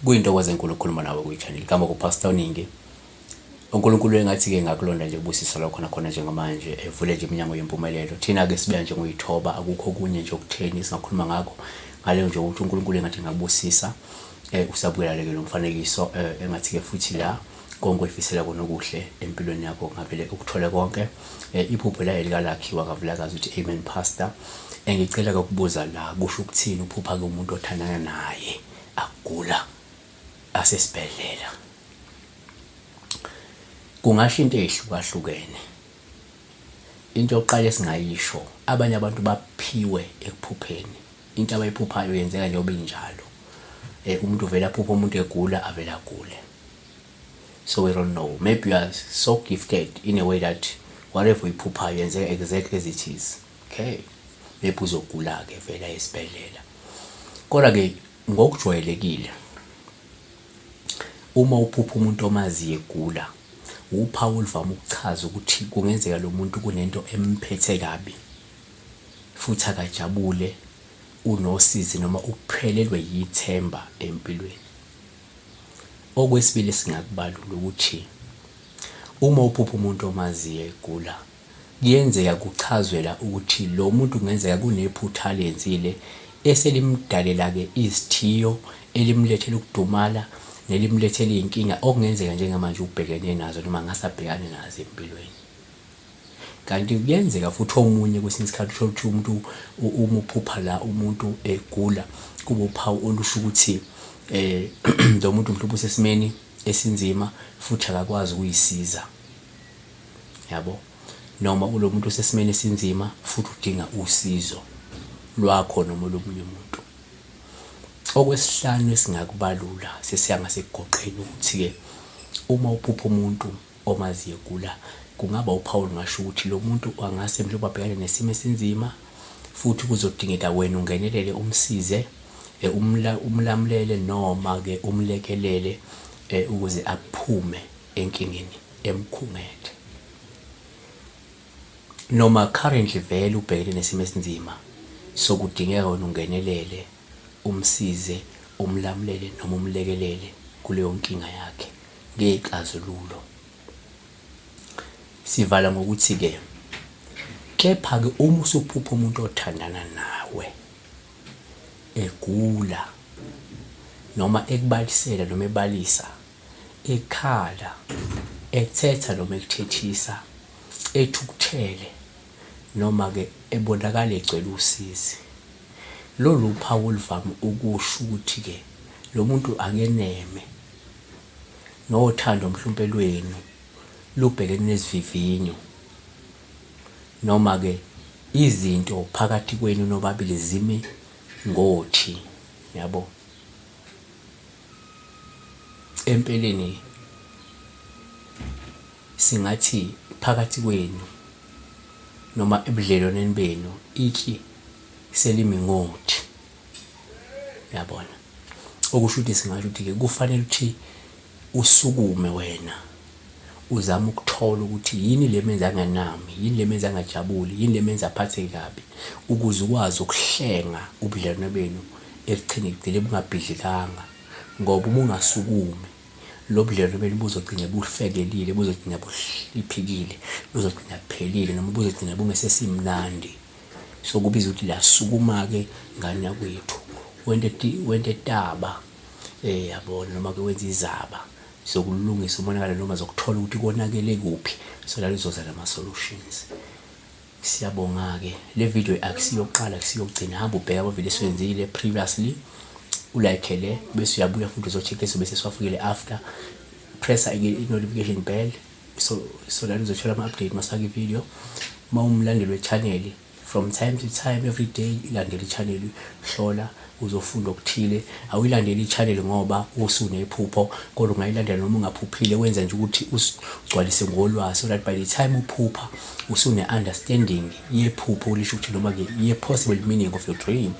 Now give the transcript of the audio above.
Kuyintokozo enkulu ukukhuluma nawe kwi-channel igama kuPastor Ningi. UNkulunkulu engathi-ke ngakulonda nje kubusisa lokho nakhona njengamanje evule nje iminyango yempumelelo. Thina-ke sibuya nje ngoyithoba akukho okunye nje okutheni singakhuluma ngakho ngaleyo nje ukuthi uNkulunkulu engathi ngakubusisa usabukela-ke lo mfanekiso engathi-ke futhi la konke oyifisela kona okuhle empilweni yakho ngavele ukuthole konke. Iphupho la elikalakhiwa kaVilakazi uthi amen pastor. Engicela-ke ukubuza la kusho ukuthini uphupha-ke umuntu othandana naye agula asesibhedlela. Kungasho into ey'hlukahlukene. Into yokuqala esingayisho, abanye abantu baphiwe ekuphupheni. Into abayiphuphayo yenzeka njengoba injalo. Umuntu uvele aphuphe umuntu egula, avele agule. So we don't know. Maybe you are so gifted in a way that whatever uyiphuphayo yenzeka exactly as it is. Okay. Maybe uzogula-ke vele aye esibhedlela. Kodwa-ke ngokujwayelekile uma uphupha umuntu omaziyo egula, wuphawu oluvame ukuchaza ukuthi kungenzeka lo muntu kunento emphethe kabi futhi akajabule, unosizi noma uphelelwe yithemba empilweni. Okwesibili esingakubalula ukuthi uma uphupha umuntu omaziyo egula, Kuyenzeka kuchazwe la ukuthi lo muntu kungenzeka kunephutha alenzile eselimdalela-ke izithiyo, elimlethela ukudumala nelimlethela iy'nkinga okungenzeka njengamanje ubhekene nazo noma angase abhekane nazo empilweni. Kanti kuyenzeka futhi omunye kwesinye isikhathi uthole ukuthi umuntu uma uphupha la umuntu egula kuba uphawu olusho ukuthi lo muntu mhlawumbe usesimeni esinzima futhi akakwazi ukuyisiza. Yabo? Noma ulo muntu usesimeni esinzima futhi udinga usizo lwakho noma olomunye umuntu. Okwesihlanu esingakubalula sesiya ngasekugoqeni ukuthi-ke uma uphupha umuntu omaziyo egula kungaba uphawu olungasho ukuthi lo muntu angase mhlawumbe abhekane nesimo esinzima futhi kuzodingeka wena ungenelele umsize, umlamulele noma-ke umlekelele ukuze aphume enkingeni emkhungethe. Noma currently vele ubhekene nesimo esinzima so kudingeka wena ungenelele umsize, umlamulele noma umlekelele kuleyo nkinga yakhe ngey'xazululo. Sivala ngokuthi-ke, kepha-ke uma usuphupha umuntu othandana nawe egula noma ekubalisela noma ebalisa ekhala, ethetha noma ekuthethisa, ethukuthele noma-ke ebonakala egcwele usizi. Lolu uphawu oluvame ukusho ukuthi-ke lo muntu akeneme nothando mhlumpe lwenu lubhekene nezivivinyo noma-ke izinto phakathi kwenu nobabili zimi ngothi, yabo. Empeleni singathi phakathi kwenu noma ebudlelwaneni benu itshe selimi ngothi. Uyabona? Okusho ukuthi singasho ukuthi-ke kufanele ukuthi usukume wena uzame ukuthola ukuthi yini le menza anganami, yini le menza angajabuli, yini le menza aphatheke kabi, ukuze ukwazi ukuhlenga ubudlelwane benu ekutheni kugcine bungabhidlikanga ngoba uma ungasukumi lo budlelwane benu buzogcina bufekelile, buzogcina buhliphikile, buzogcina buphelile noma buzogcina bungesesimnandi. So kubiza ukuthi la sukuma-ke ngane yakwethu wente wente taba yabona noma-ke wenze izaba zokulungisa umonakalo noma zokuthola ukuthi konakele kuphi so that uzoza nama-solutions. Siyabonga-ke le video akusiyokuqala akusiyokugcina hamba ubheke amavidiyo esiwenzile previously u-like le bese uyabuya futhi uzo-check ezobe sesiwafikile after pressa i-notification bell so that uzothola ama-update masifaka i-video. Uma umlandeli we-channel from time to time every day ilandela i-channel hlola uzofunda okuthile. Awuyilandeli i-channel ngoba usunephupho kodwa ungayilandela noma ungaphuphile wenza nje ukuthi usigcwalise ngolwazi so that by the time uphupha usune-understanding yephupho lisho ukuthi noma-ke ye-possible meaning of your dream.